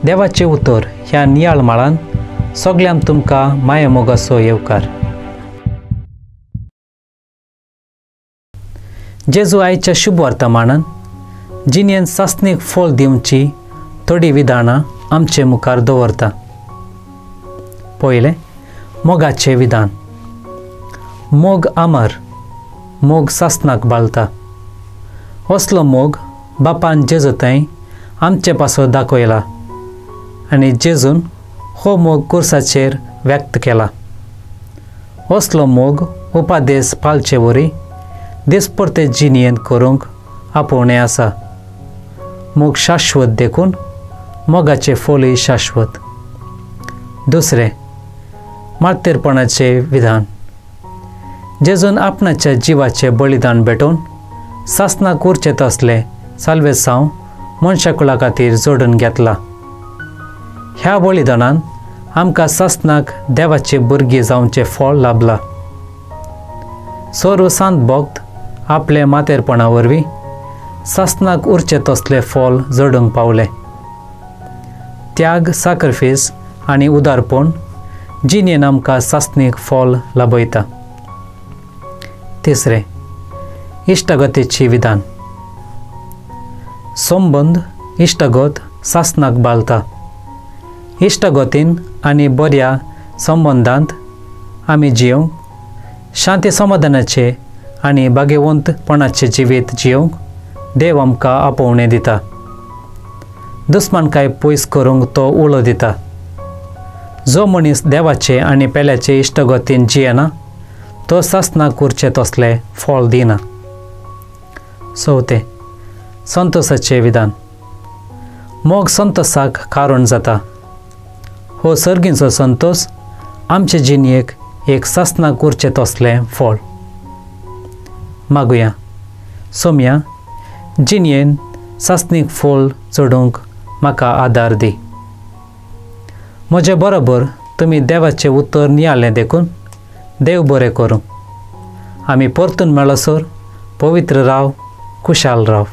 देवाचें उतर ह्या नियाळ माळान सगल्यांक तुमकां मायामोगाचो येवकार. जेजू आयच्या शुभ वर्तमानान जिणेन सासणीक फळ दिवची थोडीं विधानां आमचे मुखार दवरता. पयलें, मोगाचें विधान. मोग अमर, मोग सासणाक बालता. असलो मोग बापान जेजू थंय आमचे पासत दाखयला आनी जेजून हो मोग कुर्साचेर व्यक्त केला. असलो मोग उपादेस पाळचे वरी दिसपरते जिणेंत करूंक आपोवणें आसा. मोग शाश्वत देखून मोगाचें फळूय शाश्वत. दुसरें, मार्तेरपणाचें विधान. जेजून आपणाच्या जिवाचें बलिदान भेटोवन सासणाक उरचें तसलें साल्वेसांव मनशाकुळा खातीर जोडून घेतला. ह्या बलिदानान आमकां सासणाक देवाचे भुरगीं जावचें फळ लाभलां. सर्व सांत भक्त आपले मातेरपणा वरवीं सासणाक उरचें तसलें फळ जोडूंक पावले. त्याग, साक्रिफीस आनी उदारपण जिणेन आमकां सासणीक फळ लाभयता. तिसरें, इश्टागतीचें विधान. संबंद इश्टागत सासणाक बालता. इश्टागतीन आनी बऱ्या संबंदांत आमी जियोवंक, शांती समाधानाचें आनी भाग्यवंतपणाचें जिवीत जियोवंक देव आमकां आपोवणें दिता. दुस्मानकाय पयस करूंक तो उलो दिता. जो मनीस देवाचे आनी पेल्याचे इश्टागतीन जियेना तो सासणाक उरचें तसलें फळ दिना. चवथें, संतोसाचें विधान. मोग संतोसाक कारण जाता. हो सर्गींचो संतोस आमचे जिणेक एक सासणाक उरचें तसलें फळ. मागुया सोम्या, जिणेन सासणीक फळ चडोवंक म्हाका आदार दी. म्हजे बरोबर तुमी देवाचें उतर नियाळ्ळें देखून देव बरें करूं. आमी परतून मेळसर पवित्र राव, खुशाल राव.